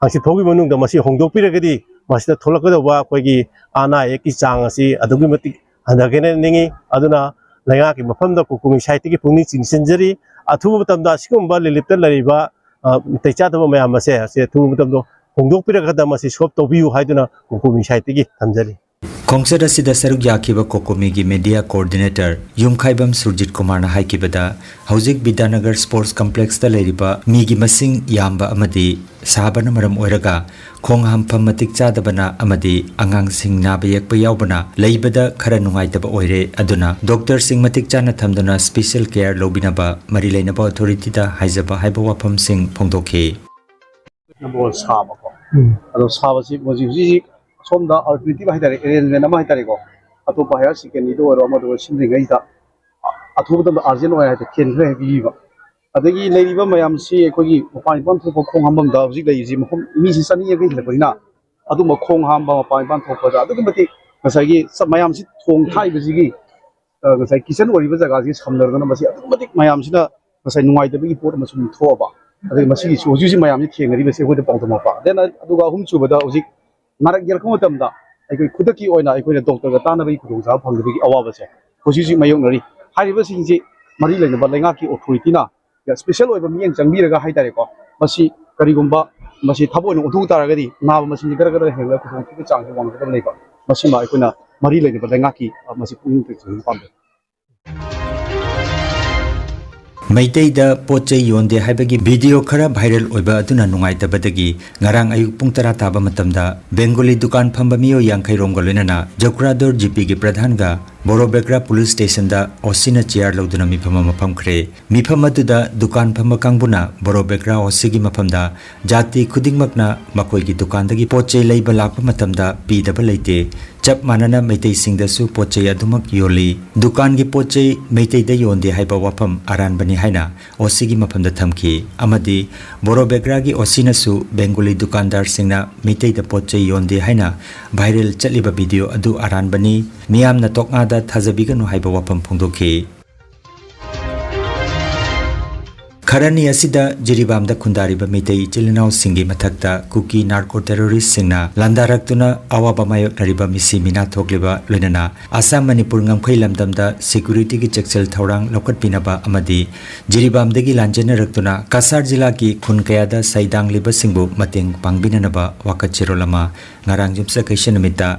ꯍꯪꯆꯤꯠ ꯐꯥꯎꯒꯤ ꯃꯅꯨꯡꯗ ꯃꯁꯤ ꯍꯣꯡꯗꯣꯛꯄꯤꯔꯒꯗꯤ ꯃꯁꯤꯗ ꯊꯣꯛꯂꯛꯀꯗꯧꯕ ꯑꯩꯈꯣꯏꯒꯤ ꯑꯅꯥ ꯑꯌꯦꯛꯀꯤ ꯆꯥꯡ ꯑꯁꯤ ꯑꯗꯨꯛꯀꯤ ꯃꯇꯤꯛ ꯍꯟꯊꯒꯅꯤ ꯍꯥꯏꯅ ꯅꯤꯡꯏ꯫ ꯑꯗꯨꯅ ꯂꯩꯉꯥꯛꯀꯤ ꯃꯐꯝꯗ ꯀꯣꯀꯣꯃꯤ ꯁꯥꯏꯠꯇꯒꯤ ꯄꯨꯛꯅꯤꯡ ꯆꯤꯡꯁꯤꯟꯖꯔꯤ꯫ ꯑꯊꯨꯕ ꯃꯇꯝꯗ ꯑꯁꯤꯒꯨꯝꯕ ꯔꯤꯂꯤꯞꯇ ꯂꯩꯔꯤꯕ, ꯑ, ꯅꯥꯇꯩ ꯆꯥꯗꯕ ꯃꯌꯥꯝ ꯑꯁꯦ, ꯑꯁꯤ ꯑꯊꯨꯕ ꯃꯇꯝꯗ ꯍꯣꯡꯗꯣꯛꯄꯤꯔꯒꯗ ꯃꯁꯤ ꯁꯣꯜꯕ ꯇꯧꯕꯤꯌꯨ ꯍꯥꯏꯗꯨꯅ ꯀꯣꯀꯣꯃꯤ ꯁꯥꯏꯠꯇꯒꯤ ꯊꯝꯖꯔꯤ꯫ ꯈꯣꯡꯆꯠ ꯑꯁꯤꯗ ꯁꯔꯨꯛ ꯌꯥꯈꯤꯕ ꯀꯣꯀꯣꯃꯤꯒꯤ media coordinator ꯌꯨꯝꯈꯥꯏꯕꯝ ꯁꯨꯔꯖꯤꯠ ꯀꯨꯃꯥꯔꯅ ꯍꯥꯏꯈꯤꯕꯗ, ꯍꯧꯖꯤꯛ ꯕꯤꯗ꯭ꯌꯥꯅꯒꯔ sports complexꯇ ꯂꯩꯔꯤꯕ ꯃꯤꯒꯤ ꯃꯁꯤꯡ ꯌꯥꯝꯕ ꯑꯃꯗꯤ ꯁꯥꯕꯅ ꯃꯔꯝ ꯑꯣꯏꯔꯒ ꯈꯣꯡ ꯍꯥꯝꯐꯝ ꯃꯇꯤꯛ ꯆꯥꯗꯕꯅ ꯑꯃꯗꯤ ꯑꯉꯥꯡꯁꯤꯡ ꯅꯥꯕ ꯌꯦꯛꯄ ꯌꯥꯎꯕꯅ ꯂꯩꯕꯗ ꯈꯔ ꯅꯨꯡꯉꯥꯏꯇꯕ ꯑꯣꯏꯔꯦ꯫ ꯑꯗꯨꯅ doctorꯁꯤꯡ ꯃꯇꯤꯛ ꯆꯥꯅ ꯊꯝꯗꯨꯅ special care ꯂꯧꯕꯤꯅꯕ ꯃꯔꯤ ꯂꯩꯅꯕ authorityꯗ ꯍꯥꯏꯖꯕ ꯍꯥꯏꯕ ꯋꯥꯐꯝꯁꯤꯡ ꯐꯣꯡꯗꯣꯛꯈꯤ꯫ ꯅꯝꯕꯔ ꯁꯥꯕꯀꯣ꯫ ꯑꯗꯣ ꯁꯥꯕꯁꯤ ꯍꯧꯖꯤꯛ ꯍꯧꯖꯤꯛ ꯁꯣꯝꯗ alternative ꯍꯥꯏꯇꯥꯔꯦ, arrangement ꯑꯃ ꯍꯥꯏꯇꯥꯔꯦꯀꯣ, ꯑꯇꯣꯞꯄ higher secondary ꯑꯣꯏꯔꯣ ꯑꯃꯗ ꯑꯣꯏꯔꯣ ꯁꯤꯟꯗ꯭ꯔꯤꯉꯩꯗ ꯑꯊꯨꯕ ꯃꯇꯝꯗ urgent ꯑꯣꯏ ꯍꯥꯏꯗꯤ ꯐꯦꯟ ꯈꯔ ꯍꯦꯛ ꯄꯤꯕꯤꯕ꯫ ꯑꯗꯒꯤ ꯂꯩꯔꯤꯕ ꯃꯌꯥꯝꯁꯤ ꯑꯩꯈꯣꯏꯒꯤ ꯃꯄꯥꯟ ꯏꯄꯥꯟ ꯊꯣꯛꯄ ꯈꯣꯡ ꯍꯥꯝꯐꯝꯗ ꯍꯧꯖꯤꯛ ꯂꯩꯔꯤꯁꯤ ꯃꯐꯝ ꯃꯤꯁꯤ ꯆꯅꯤ ꯌꯥꯡꯈꯩ ꯍꯦꯜꯂꯛꯄꯅꯤꯅ, ꯑꯗꯨꯝꯕ ꯈꯣꯡ ꯍꯥꯝꯕ ꯃꯄꯥꯟ ꯏꯄꯥꯟ ꯊꯣꯛꯄꯗ ꯑꯗꯨꯛꯀꯤ ꯃꯇꯤꯛ ꯉꯁꯥꯏꯒꯤ ꯆ-, ꯃꯌꯥꯝꯁꯤ ꯊꯣꯡ ꯊꯥꯛꯏꯕꯁꯤꯒꯤ, ꯑ, ꯉꯁꯥꯏ kitchen ꯑꯣꯏꯔꯤꯕ ꯖꯒꯥꯁꯤ ꯁꯝꯅꯔꯗꯅ ꯃꯁꯤ ꯑꯗꯨꯛꯀꯤ ꯃꯇꯤꯛ ꯃꯌꯥꯝꯁꯤꯅ ꯉꯁꯥꯏ ꯅꯨꯡꯉꯥꯏꯇꯕꯒꯤ ꯄꯣꯠ ꯑꯃ ꯁꯨꯝ ꯊꯣꯛꯑꯕ꯫ ꯑꯗꯒꯤ ꯃꯁꯤꯒꯤꯁꯨ ꯍꯧꯖꯤꯛ ꯍꯧꯖꯤꯛ ꯃꯌꯥꯝꯁꯤ ꯊꯦꯡꯅꯔꯤꯕꯁꯦ ꯑꯩꯈꯣꯏꯗ ꯄꯥꯎꯗꯝꯃꯛꯄ꯫ Then ꯑꯗꯨꯒ ꯑꯍꯨꯝ ꯁꯨꯕꯗ ꯍꯧꯖꯤꯛ ꯅꯥꯔꯛ ꯌꯦꯛꯂꯛꯄ ꯃꯇꯝꯗ ꯑꯩꯈꯣꯏ ꯈꯨꯗꯛꯀꯤ ꯑꯣꯏꯅ ꯑꯩꯈꯣꯏꯅ doctorꯒ ꯇꯥꯟꯅꯕꯒꯤ ꯈꯨꯗꯣꯡꯆꯥꯕ ꯐꯪꯗꯕꯒꯤ ꯑꯋꯥꯕꯁꯦ ꯍꯧꯖꯤꯛ ꯍꯧꯖꯤꯛ ꯃꯥꯌꯣꯛꯅꯔꯤ꯫ ꯍꯥꯏꯔꯤꯕꯁꯤꯡꯁꯤ ꯃꯔꯤ ꯂꯩꯅꯕ ꯂꯩꯉꯥꯛꯀꯤ authorityꯅ special ꯑꯣꯏꯕ ꯃꯤꯠꯌꯦꯡ ꯆꯪꯕꯤꯔꯒ ꯍꯥꯏꯇꯥꯔꯦꯀꯣ, ꯃꯁꯤ ꯀꯔꯤꯒꯨꯝꯕ ꯃꯁꯤ ꯊꯕꯛ ꯑꯣꯏꯅ ꯑꯣꯟꯊꯣꯛ ꯇꯥꯔꯒꯗꯤ ꯅꯥꯕ ꯃꯁꯤꯡꯁꯤ ꯒꯔ ꯒꯔ ꯍꯦꯟꯒꯠꯂꯒ ꯈꯨꯗꯣꯡꯊꯤꯕꯒꯤ ꯆꯥꯡꯁꯤ ꯋꯥꯡꯒꯗꯕ ꯂꯩꯕ꯫ ꯃꯁꯤꯃ ꯑꯩꯈꯣꯏꯅ ꯃꯔꯤ ꯂꯩꯅꯕ ꯂꯩꯉꯥꯛꯀꯤ, ꯑ, ꯃꯁꯤ ꯄꯨꯛꯅꯤꯡ ꯆꯤꯡꯁꯤꯟꯕ ꯄꯥꯝꯖꯩ꯫ ꯃꯩꯇꯩꯗ ꯄꯣꯠ ꯆꯩ ꯌꯣꯟꯗꯦ ꯍꯥꯏꯕꯒꯤ video ꯈꯔ viral ꯑꯣꯏꯕ ꯑꯗꯨꯅ ꯅꯨꯡꯉꯥꯏꯇꯕꯗꯒꯤ ꯉꯔꯥꯡ ꯑꯌꯨꯛ ꯄꯨꯡ ꯇꯔꯥ ꯇꯥꯕ ꯃꯇꯝꯗ ꯕꯦꯡꯒꯣꯂꯤ ꯗꯨꯀꯥꯟ ꯐꯝꯕ ꯃꯤꯑꯣꯏ ꯌꯥꯡꯈꯩ ꯔꯣꯝꯒ ꯂꯣꯏꯅꯅ ꯖꯀꯨꯔꯥꯗꯣꯔ GPꯒꯤ ꯄ꯭ꯔꯙꯥꯟꯒ ꯕꯣꯔꯣꯕꯦꯒ꯭ꯔꯥ police stationꯗ OCꯅ chair ꯂꯧꯗꯨꯅ ꯃꯤꯐꯝ ꯑꯃ ꯐꯝꯈ꯭ꯔꯦ꯫ ꯃꯤꯐꯝ ꯑꯗꯨꯗ ꯗꯨꯀꯥꯟ ꯐꯝꯕ ꯀꯥꯡꯕꯨꯅ ꯕꯣꯔꯣꯕꯦꯒ꯭ꯔꯥ OCꯒꯤ ꯃꯐꯝꯗ ꯖꯥꯇꯤ ꯈꯨꯗꯤꯡꯃꯛꯅ ꯃꯈꯣꯏꯒꯤ ꯗꯨꯀꯥꯟꯗꯒꯤ ꯄꯣꯠ ꯆꯩ ꯂꯩꯕ ꯂꯥꯛꯄ ꯃꯇꯝꯗ ꯄꯤꯗꯕ ꯂꯩꯇꯦ꯫ ꯆꯞ ꯃꯥꯟꯅꯅ ꯃꯩꯇꯩꯁꯤꯡꯗꯁꯨ ꯄꯣꯠ ꯆꯩ ꯑꯗꯨꯃꯛ ꯌꯣꯜꯂꯤ꯫ ꯗꯨꯀꯥꯟꯒꯤ ꯄꯣꯠ ꯆꯩ ꯃꯩꯇꯩꯗ ꯌꯣꯟꯗꯦ ꯍꯥꯏꯕ ꯋꯥꯐꯝ ꯑꯔꯥꯟꯕꯅꯤ ꯍꯥꯏꯅ OCꯒꯤ ꯃꯐꯝꯗ ꯊꯝꯈꯤ ꯑꯃꯗꯤ ꯕꯣꯔꯣꯕꯦꯒ꯭ꯔꯥꯒꯤ OCꯅꯁꯨ ꯕꯦꯡꯒꯣꯂꯤ ꯗꯨꯀꯥꯟꯗꯥꯔꯁꯤꯡꯅ ꯃꯩꯇꯩꯗ ꯄꯣꯠ ꯆꯩ ꯌꯣꯟꯗꯦ ꯍꯥꯏꯅ viral ꯆꯠꯂꯤꯕ video ꯑꯗꯨ ꯑꯔꯥꯟꯕꯅꯤ, ꯃꯤꯌꯥꯝꯅ ꯇꯣꯛꯉꯥꯗ ꯊꯥꯖꯕꯤꯒꯅꯨ ꯍꯥꯏꯕ ꯋꯥꯐꯝ ꯐꯣꯡꯗꯣꯛꯈꯤ꯫ ꯈꯔꯅꯤ ꯑꯁꯤꯗ ꯖꯤꯔꯤꯕꯥꯝꯗ ꯈꯨꯟꯗꯥꯔꯤꯕ ꯃꯩꯇꯩ ꯏꯆꯤꯜ ꯏꯅꯥꯎꯁꯤꯡꯒꯤ ꯃꯊꯛꯇ ꯀꯨꯀꯤ narco terroristꯁꯤꯡꯅ ꯂꯥꯟꯗꯥꯔꯛꯇꯨꯅ ꯑꯋꯥꯕ ꯃꯥꯌꯣꯛꯅꯔꯤꯕ ꯃꯤꯁꯤ ꯃꯤꯅꯥ ꯊꯣꯛꯂꯤꯕ, ꯂꯣꯏꯅꯅ ꯑꯁꯥꯝ ꯃꯅꯤꯄꯨꯔ ꯉꯝꯈꯩ ꯂꯝꯗꯝꯗ securityꯒꯤ ꯆꯦꯛꯁꯤꯜ ꯊꯧꯔꯥꯡ ꯂꯧꯈꯠꯄꯤꯅꯕ ꯑꯃꯗꯤ ꯖꯤꯔꯤꯕꯥꯝꯗꯒꯤ ꯂꯥꯟꯖꯦꯟꯅꯔꯛꯇꯨꯅ ꯀꯁꯥꯔ ꯖꯤꯂꯥꯒꯤ ꯈꯨꯟ ꯀꯌꯥꯗ ꯁꯩꯗꯥꯡꯂꯤꯕꯁꯤꯡꯕꯨ ꯃꯇꯦꯡ ꯄꯥꯡꯕꯤꯅꯅꯕ ꯋꯥꯀꯠ ꯆꯦꯔꯣꯜ ꯑꯃ ꯉꯔꯥꯡ ꯌꯨꯝꯁꯀꯩꯁ ꯅꯨꯃꯤꯠꯇ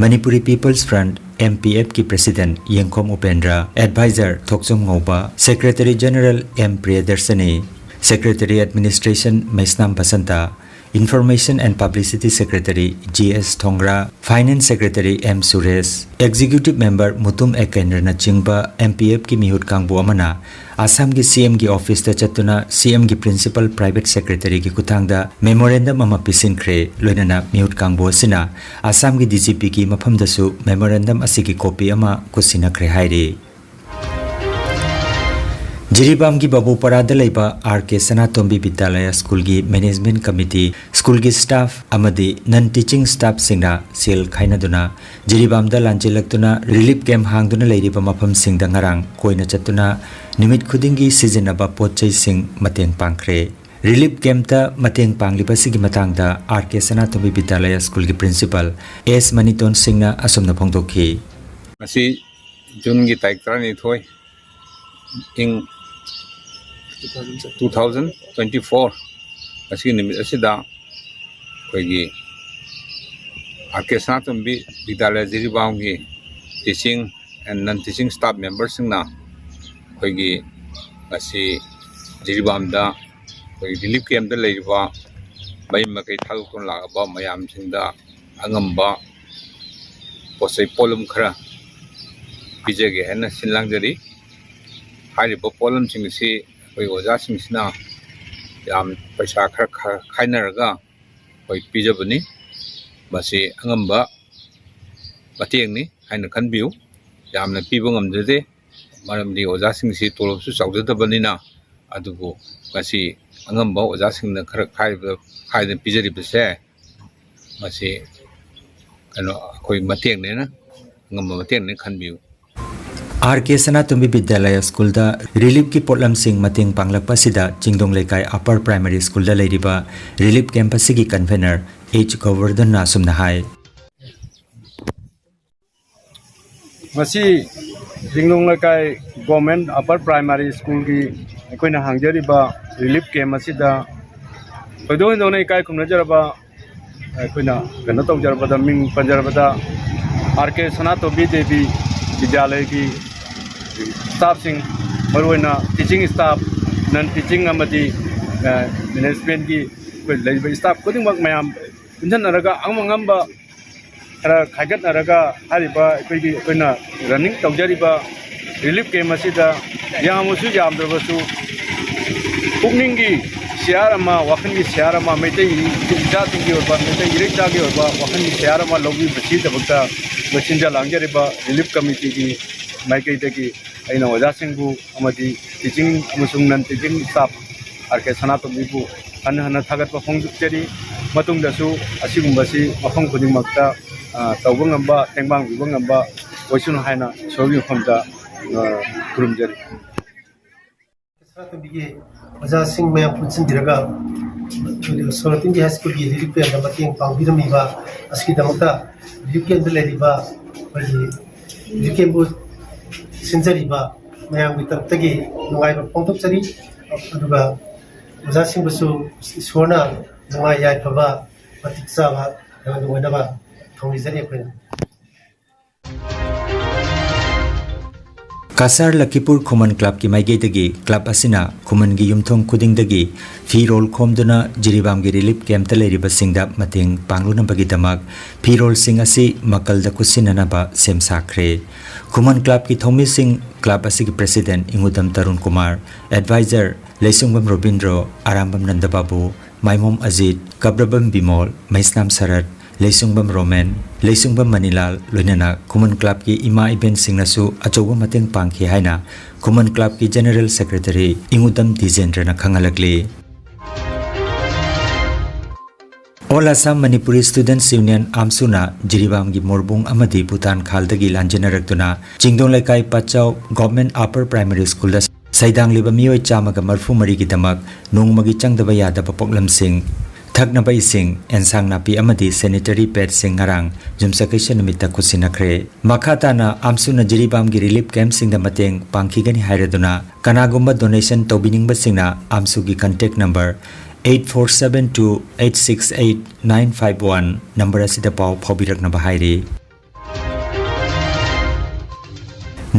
Manipuri People's Front, M P F ꯀꯤ President ꯌꯦꯡꯈꯣꯝ ꯎꯄꯦꯟꯗ꯭ꯔ, Advisor ꯊꯣꯛꯆꯣꯝ ꯉꯧꯕ, Secretary General M ꯄ꯭ꯔꯤꯌꯗꯔꯁꯅꯤ, Secretary Administration Meisnam Basanta, Information and Publicity Secretary G S ꯊꯣꯡꯒ꯭ꯔꯥ, Finance Secretary M Suresh, Executive Member Mutum ꯑꯦꯀꯦꯟꯗ꯭ꯔꯅꯆꯤꯡꯕ M P F ꯀꯤ ꯃꯤꯍꯨꯠ ꯀꯥꯡꯕꯨ ꯑꯃꯅ ꯑꯁꯥꯝꯒꯤ C M ꯒꯤ office ꯇ ꯆꯠꯇꯨꯅ C M ꯒꯤ Principal Private Secretary ꯒꯤ ꯈꯨꯠꯊꯥꯡꯗ memorandum ꯑꯃ ꯄꯤꯁꯤꯟꯈ꯭ꯔꯦ꯫ ꯂꯣꯏꯅꯅ ꯃꯤꯍꯨꯠ ꯀꯥꯡꯕꯨ ꯑꯁꯤꯅ ꯑꯁꯥꯝꯒꯤ D G P ꯒꯤ ꯃꯐꯝꯗꯁꯨ memorandum ꯑꯁꯤꯒꯤ copy ꯑꯃ ꯈꯨꯠꯁꯤꯟꯅꯈ꯭ꯔꯦ ꯍꯥꯏꯔꯤ꯫ ꯖꯤꯔꯤꯕꯥꯝꯒꯤ ꯕꯥꯕꯨꯄꯥꯔꯥꯗ ꯂꯩꯕ R K ꯁꯅꯥꯇꯣꯝꯕꯤ ꯕꯤꯗ꯭ꯌꯥꯂꯌꯥ ꯁ꯭ꯀꯨꯜꯒꯤ management committee, ꯁ꯭ꯀꯨꯜꯒꯤ staff ꯑꯃꯗꯤ non teaching staff ꯁꯤꯡꯅ ꯁꯦꯜ ꯈꯥꯏꯅꯗꯨꯅ ꯖꯤꯔꯤꯕꯥꯝꯗ ꯂꯥꯟꯖꯦꯜꯂꯛꯇꯨꯅ relief camp ꯍꯥꯡꯗꯨꯅ ꯂꯩꯔꯤꯕ ꯃꯐꯝꯁꯤꯡꯗ ꯉꯔꯥꯡ ꯀꯣꯏꯅ ꯆꯠꯇꯨꯅ ꯅꯨꯃꯤꯠ ꯈꯨꯗꯤꯡꯒꯤ ꯁꯤꯖꯤꯟꯅꯕ ꯄꯣꯠ ꯆꯩꯁꯤꯡ ꯃꯇꯦꯡ ꯄꯥꯡꯈ꯭ꯔꯦ꯫ Relief camp ꯇ ꯃꯇꯦꯡ ꯄꯥꯡꯂꯤꯕꯁꯤꯒꯤ ꯃꯇꯥꯡꯗ R K ꯁꯅꯥꯇꯣꯝꯕꯤ ꯕꯤꯗ꯭ꯌꯥꯂꯌꯥ ꯁ꯭ꯀꯨꯜꯒꯤ Principal S ꯃꯅꯤꯇꯣꯟ ꯁꯤꯡꯅ ꯑꯁꯨꯝꯅ ꯐꯣꯡꯗꯣꯛꯈꯤ꯫ ꯉꯁꯤ ꯖꯨꯟꯒꯤ ꯇꯥꯔꯤꯛ ꯇꯔꯥꯅꯤꯊꯣꯏ, ꯏꯪ two thousand twenty four, ꯉꯁꯤꯒꯤ ꯅꯨꯃꯤꯠ ꯑꯁꯤꯗ ꯑꯩꯈꯣꯏꯒꯤ R K Sanatombi ꯕꯤꯗ꯭ꯌꯥꯂꯌꯥ ꯖꯤꯔꯤꯕꯥꯝꯒꯤ teaching and non teaching staff member ꯁꯤꯡꯅ ꯑꯩꯈꯣꯏꯒꯤ ꯉꯁꯤ ꯖꯤꯔꯤꯕꯥꯝꯗ ꯑꯩꯈꯣꯏꯒꯤ relief camp ꯇ ꯂꯩꯔꯤꯕ ꯃꯌꯨꯝ ꯃꯀꯩ ꯊꯥꯗꯣꯛꯇꯨꯅ ꯂꯥꯛꯂꯕ ꯃꯌꯥꯝꯁꯤꯡꯗ ꯑꯉꯝꯕ ꯄꯣꯠ ꯆꯩ ꯄꯣꯠꯂꯨꯝ ꯈꯔ ꯄꯤꯖꯒꯦ ꯍꯥꯏꯅ ꯁꯤꯟ ꯂꯥꯡꯖꯔꯤ꯫ ꯍꯥꯏꯔꯤꯕ ꯄꯣꯠꯂꯝꯁꯤꯡ ꯑꯁꯤ ꯑꯩꯈꯣꯏ ꯑꯣꯖꯥꯁꯤꯡꯁꯤꯅ ꯌꯥꯝ ꯄꯩꯁꯥ ꯈꯔ ꯈ-, ꯈꯥꯏꯅꯔꯒ ꯑꯩꯈꯣꯏ ꯄꯤꯖꯕꯅꯤ꯫ ꯃꯁꯤ ꯑꯉꯝꯕ ꯃꯇꯦꯡꯅꯤ ꯍꯥꯏꯅ ꯈꯟꯕꯤꯌꯨ꯫ ꯌꯥꯝꯅ ꯄꯤꯕ ꯉꯝꯖꯗꯦ, ꯃꯔꯝꯗꯤ ꯑꯣꯖꯥꯁꯤꯡꯁꯤ ꯇꯣꯂꯣꯞꯁꯨ ꯆꯥꯎꯖꯗꯕꯅꯤꯅ꯫ ꯑꯗꯨꯕꯨ ꯉꯁꯤ ꯑꯉꯝꯕ ꯑꯣꯖꯥꯁꯤꯡꯅ ꯈꯔ ꯈꯥꯏꯕ-, ꯈꯥꯏꯗꯅ ꯄꯤꯖꯔꯤꯕꯁꯦ, ꯃꯁꯤ ꯀꯩꯅꯣ, ꯑꯩꯈꯣꯏ ꯃꯇꯦꯡꯅꯦꯅ, ꯑꯉꯝꯕ ꯃꯇꯦꯡꯅꯦꯅ ꯈꯟꯕꯤꯌꯨ꯫ R K ꯁꯅꯥꯇꯣꯝꯕꯤ ꯕꯤꯗ꯭ꯌꯥꯂꯌꯥ ꯁ꯭ꯀꯨꯜꯗ relief ꯀꯤ ꯄꯣꯠꯂꯝꯁꯤꯡ ꯃꯇꯦꯡ ꯄꯥꯡꯂꯛꯄ ꯑꯁꯤꯗ ꯆꯤꯡꯗꯣꯡ ꯂꯩꯀꯥꯏ Upper Primary ꯁ꯭ꯀꯨꯜꯗ ꯂꯩꯔꯤꯕ relief camp ꯑꯁꯤꯒꯤ convener H ꯒꯣꯕꯔꯙꯟꯅ ꯑꯁꯨꯝꯅ ꯍꯥꯏ꯫ ꯉꯁꯤ ꯆꯤꯡꯗꯣꯡ ꯂꯩꯀꯥꯏ Government Upper Primary School ꯒꯤ ꯑꯩꯈꯣꯏꯅ ꯍꯥꯡꯖꯔꯤꯕ relief camp ꯑꯁꯤꯗ ꯊꯣꯏꯗꯣꯛ ꯍꯦꯟꯗꯣꯛꯅ ꯏꯀꯥꯏ ꯈꯨꯝꯅꯖꯔꯕ ꯑꯩꯈꯣꯏꯅ ꯀꯩꯅꯣ ꯇꯧꯖꯔꯕꯗ, ꯃꯤꯡ ꯄꯟꯖꯔꯕꯗ, ꯑꯥꯔ ꯀꯦ ꯁꯅꯥꯇꯣꯝꯕꯤ ꯗꯦꯕꯤ ꯕꯤꯗ꯭ꯌꯥꯂꯌꯒꯤ ꯁ꯭ꯇꯥꯐꯁꯤꯡ, ꯃꯔꯨꯑꯣꯏꯅ ꯇꯤꯆꯤꯡ ꯁ꯭ꯇꯥꯐ, ꯅꯟ ꯇꯤꯆꯤꯡ ꯑꯃꯗꯤ, ꯑ, ꯃꯦꯅꯦꯖꯃꯦꯟꯒꯤ ꯑꯩꯈꯣꯏ ꯂꯩꯔꯤꯕ ꯁ꯭ꯇꯥꯐ ꯈꯨꯗꯤꯡꯃꯛ ꯃꯌꯥꯝ ꯄꯨꯟꯁꯤꯟꯅꯔꯒ ꯑꯉꯝ ꯑꯉꯝꯕ ꯈꯔ ꯈꯥꯏꯒꯠꯅꯔꯒ ꯍꯥꯏꯔꯤꯕ ꯑꯩꯈꯣꯏꯒꯤ, ꯑꯩꯈꯣꯏꯅ ꯔꯟꯅꯤꯡ ꯇꯧꯖꯔꯤꯕ ꯔꯤꯂꯤꯐ ꯀꯦꯝ ꯑꯁꯤꯗ ꯌꯥꯝꯃꯁꯨ ꯌꯥꯝꯗ꯭ꯔꯕꯁꯨ ꯄꯨꯛꯅꯤꯡꯒꯤ ꯁꯤꯌꯥꯔ ꯑꯃ, ꯋꯥꯈꯜꯒꯤ ꯁꯤꯌꯥꯔ ꯑꯃ, ꯃꯩꯇꯩ ꯏꯆꯥꯁꯤꯡꯒꯤ ꯑꯣꯏꯕ, ꯃꯩꯇꯩ ꯏꯔꯩꯆꯥꯒꯤ ꯑꯣꯏꯕ ꯋꯥꯈꯜꯒꯤ ꯁꯤꯌꯥꯔ ꯑꯃ ꯂꯧꯕꯤꯕꯁꯤꯒꯤꯗꯃꯛꯇ ꯂꯣꯏꯁꯤꯟꯖ ꯂꯥꯡꯖꯔꯤꯕ ꯔꯤꯂꯤꯐ ꯀꯃꯤꯇꯤꯒꯤ ꯃꯥꯏꯀꯩꯗꯒꯤ ꯑꯩꯅ ꯑꯣꯖꯥꯁꯤꯡꯕꯨ ꯑꯃꯗꯤ ꯇꯤꯆꯤꯡ ꯑꯃꯁꯨꯡ ꯅꯟ ꯇꯤꯆꯤꯡ ꯁ꯭ꯇꯥꯐ ꯑꯥꯔ ꯀꯦ ꯁꯅꯥꯇꯣꯝꯕꯤꯕꯨ ꯍꯟꯅ ꯍꯟꯅ ꯊꯥꯒꯠꯄ ꯐꯣꯡꯗꯣꯛꯆꯔꯤ꯫ ꯃꯇꯨꯡꯗꯁꯨ ꯑꯁꯤꯒꯨꯝꯕꯁꯤ ꯃꯐꯝ ꯈꯨꯗꯤꯡꯃꯛꯇ, ꯑ, ꯇꯧꯕ ꯉꯝꯕ, ꯇꯦꯡꯕꯥꯡꯕꯤꯕ ꯉꯝꯕ ꯑꯣꯏꯁꯅꯨ ꯍꯥꯏꯅ ꯏꯁꯣꯔꯒꯤ ꯃꯐꯝꯗ, ꯑ, ꯈꯨꯔꯨꯝꯖꯔꯤ꯫ ꯁꯅꯥꯇꯣꯝꯕꯤꯒꯤ ꯑꯣꯖꯥꯁꯤꯡ ꯃꯌꯥꯝ ꯄꯨꯟꯁꯤꯟꯕꯤꯔꯒ ꯁꯣꯔꯣꯇꯤꯟꯒꯤ ꯍꯥꯏ ꯁ꯭ꯀꯨꯜꯒꯤ ꯔꯤꯂꯤꯐ ꯀꯦꯝꯗ ꯃꯇꯦꯡ ꯄꯥꯡꯕꯤꯔꯝꯃꯤꯕ ꯑꯁꯤꯒꯤꯗꯃꯛꯇ ꯔꯤꯂꯤꯐ ꯀꯦꯝꯗ ꯂꯩꯔꯤꯕ ꯑꯩꯈꯣꯏꯒꯤ ꯔꯤꯂꯤꯐ ꯀꯦꯝꯕꯨ ꯁꯤꯟꯖꯔꯤꯕ ꯃꯌꯥꯝꯒꯤ ꯇꯔꯞꯇꯒꯤ ꯅꯨꯡꯉꯥꯏꯕ ꯐꯣꯡꯗꯣꯛꯆꯔꯤ꯫ ꯑꯗꯨꯒ ꯑꯣꯖꯥꯁꯤꯡꯕꯨꯁꯨ ꯏꯁꯣꯔꯅ ꯅꯨꯡꯉꯥꯏ ꯌꯥꯏꯐꯕ ꯃꯇꯤꯛ ꯆꯥꯕ ꯀꯩꯅꯣꯗ ꯑꯣꯏꯅꯕ ꯊꯧꯅꯤꯖꯔꯤ ꯑꯩꯈꯣꯏꯅ꯫ ꯀꯁꯥꯔ ꯂꯈꯤꯄꯨꯔ ꯈꯨꯃꯟ ꯀ꯭ꯂꯕꯀꯤ ꯃꯥꯏꯀꯩꯗꯒꯤ ꯀ꯭ꯂꯕ ꯑꯁꯤꯅ ꯈꯨꯃꯟꯒꯤ ꯌꯨꯝꯊꯣꯡ ꯈꯨꯗꯤꯡꯗꯒꯤ ꯐꯤꯔꯣꯜ ꯈꯣꯝꯗꯨꯅ ꯖꯤꯔꯤꯕꯥꯝꯒꯤ ꯔꯤꯂꯤꯐ ꯀꯦꯝꯞꯇ ꯂꯩꯔꯤꯕꯁꯤꯡꯗ ꯃꯇꯦꯡ ꯄꯥꯡꯂꯨꯅꯕꯒꯤꯗꯃꯛ ꯐꯤꯔꯣꯜꯁꯤꯡ ꯑꯁꯤ ꯃꯀꯜꯗ ꯈꯨꯠꯁꯤꯟꯅꯅꯕ ꯁꯦꯝ ꯁꯥꯈ꯭ꯔꯦ꯫ ꯈꯨꯃꯟ ꯀ꯭ꯂꯕꯀꯤ ꯊꯧꯃꯤꯁꯤꯡ, ꯀ꯭ꯂꯕ ꯑꯁꯤꯒꯤ ꯄ꯭ꯔꯦꯁꯤꯗꯦꯟꯠ ꯏꯉꯨꯗꯝ ꯇꯔꯨꯟ ꯀꯨꯃꯥꯔ, ꯑꯦꯗꯚꯥꯏꯖꯔ ꯂꯩꯁꯨꯡꯕꯝ ꯔꯣꯕꯤꯟꯗ꯭ꯔꯣ, ꯑꯔꯥꯝꯕꯝ ꯅꯟꯗꯕꯥꯕꯨ, ꯃꯥꯏꯃꯣꯝ ꯑꯖꯤꯠ, ꯀꯕ꯭ꯔꯕꯝ ꯕꯤꯃꯣꯜ, ꯃꯩꯁꯅꯥꯝ ꯁꯔꯠ, ꯂꯩꯁꯨꯡꯕꯝ ꯔꯣꯃꯦꯟ, ꯂꯩꯁꯨꯡꯕꯝ ꯃꯅꯤꯂꯥꯜ ꯂꯣꯏꯅꯅ ꯈꯨꯃꯟ ꯀ꯭ꯂꯕꯀꯤ ꯏꯃꯥ ꯏꯕꯦꯟꯁꯤꯡꯅꯁꯨ ꯑꯆꯧꯕ ꯃꯇꯦꯡ ꯄꯥꯡꯈꯤ ꯍꯥꯏꯅ ꯈꯨꯃꯟ ꯀ꯭ꯂꯕꯀꯤ ꯖꯦꯅꯔꯦꯜ ꯁꯦꯀ꯭ꯔꯦꯇꯔꯤ ꯏꯉꯨꯗꯝ ꯗꯤꯖꯦꯟꯗ꯭ꯔꯅ ꯈꯪꯍꯜꯂꯛꯂꯤ꯫ All Assam Manipuri students union, ꯑꯥꯝꯁꯨꯅ ꯖꯤꯔꯤꯕꯥꯝꯒꯤ ꯃꯣꯔꯕꯨꯡ ꯑꯃꯗꯤ ꯚꯨꯇꯥꯟ ꯈꯥꯜꯗꯒꯤ ꯂꯥꯟꯖꯦꯟꯅꯔꯛꯇꯨꯅ ꯆꯤꯡꯗꯣꯡ ꯂꯩꯀꯥꯏ ꯄꯥꯆꯥꯎ ꯒꯚꯔꯟꯃꯦꯟꯠ ꯑꯄꯔ ꯄ꯭ꯔꯥꯏꯃꯔꯤ ꯁ꯭ꯀꯨꯜꯗ ꯁꯩꯗꯥꯡꯂꯤꯕ ꯃꯤꯑꯣꯏ ꯆꯥꯝꯃꯒ ꯃꯔꯤꯐꯨ ꯃꯔꯤꯒꯤꯗꯃꯛ ꯅꯣꯡꯃꯒꯤ ꯆꯪꯗꯕ ꯌꯥꯗꯕ ꯄꯣꯠꯂꯝꯁꯤꯡ, ꯊꯛꯅꯕ ꯏꯁꯤꯡ, ꯑꯦꯟꯁꯥꯡ ꯅꯥꯄꯤ ꯑꯃꯗꯤ ꯁꯦꯅꯤꯇꯔꯤ ꯄꯦꯗꯁꯤꯡ ꯉꯔꯥꯡ ꯌꯨꯝꯁꯀꯩꯁ ꯅꯨꯃꯤꯠꯇ ꯈꯨꯠꯁꯤꯟꯅꯈ꯭ꯔꯦ꯫ ꯃꯈꯥ ꯇꯥꯅ ꯑꯥꯝꯁꯨꯅ ꯖꯤꯔꯤꯕꯥꯝꯒꯤ ꯔꯤꯂꯤꯐ ꯀꯦꯝꯞꯁꯤꯡꯗ ꯃꯇꯦꯡ ꯄꯥꯡꯈꯤꯒꯅꯤ ꯍꯥꯏꯔꯗꯨꯅ ꯀꯅꯥꯒꯨꯝꯕ ꯗꯣꯅꯦꯁꯟ ꯇꯧꯕꯤꯅꯤꯡꯕꯁꯤꯡꯅ ꯑꯥꯝꯁꯨꯒꯤ contact number Eight four seven two eight six eight nine five one number ꯑꯁꯤꯗ ꯄꯥꯎ ꯐꯥꯎꯕꯤꯔꯛꯅꯕ ꯍꯥꯏꯔꯤ꯫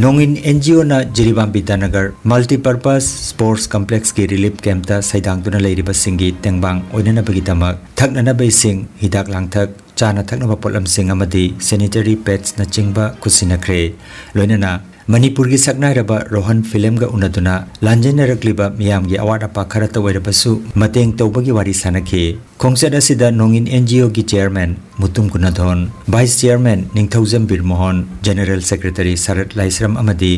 ꯅꯣꯡꯏꯟ N G O Jiribam Bidyanagar Multipurpose Sports Complexꯀꯤ relief campꯇ ꯁꯩꯗꯥꯡꯗꯨꯅ ꯂꯩꯔꯤꯕꯁꯤꯡꯒꯤ ꯇꯦꯡꯕꯥꯡ ꯑꯣꯏꯅꯅꯕꯒꯤꯗꯃꯛ ꯊꯛꯅꯅꯕ ꯏꯁꯤꯡ, ꯍꯤꯗꯥꯛ ꯂꯥꯡꯊꯛ, ꯆꯥꯅ ꯊꯛꯅꯕ ꯄꯣꯠꯂꯝꯁꯤꯡ ꯑꯃꯗꯤ sanitary padsꯅꯆꯤꯡꯕ ꯈꯨꯠꯁꯤꯟꯅꯈ꯭ꯔꯦ꯫ ꯂꯣꯏꯅꯅ ꯃꯅꯤꯄꯨꯔꯒꯤ ꯁꯛꯅꯥꯏꯔꯕ ꯔꯣꯍꯟ ꯐꯤꯂꯝꯒ ꯎꯅꯗꯨꯅ ꯂꯥꯟꯖꯦꯟꯅꯔꯛꯂꯤꯕ ꯃꯤꯌꯥꯝꯒꯤ ꯑꯋꯥꯠ ꯑꯄꯥ ꯈꯔꯇ ꯑꯣꯏꯔꯕꯁꯨ ꯃꯇꯦꯡ ꯇꯧꯕꯒꯤ ꯋꯥꯔꯤ ꯁꯥꯅꯈꯤ꯫ ꯈꯣꯡꯆꯠ ꯑꯁꯤꯗ ꯅꯣꯡꯏꯟ ꯑꯦꯟ ꯖꯤ ꯑꯣꯒꯤ chairman ꯃꯨꯇꯨꯝ ꯒꯨꯅꯥꯙꯣꯟ, vice chairman ꯅꯤꯡꯊꯧꯖꯝ ꯕꯤꯔꯃꯣꯍꯟ, general secretary ꯁꯔꯠ ꯂꯥꯏꯁ꯭ꯔꯝ ꯑꯃꯗꯤ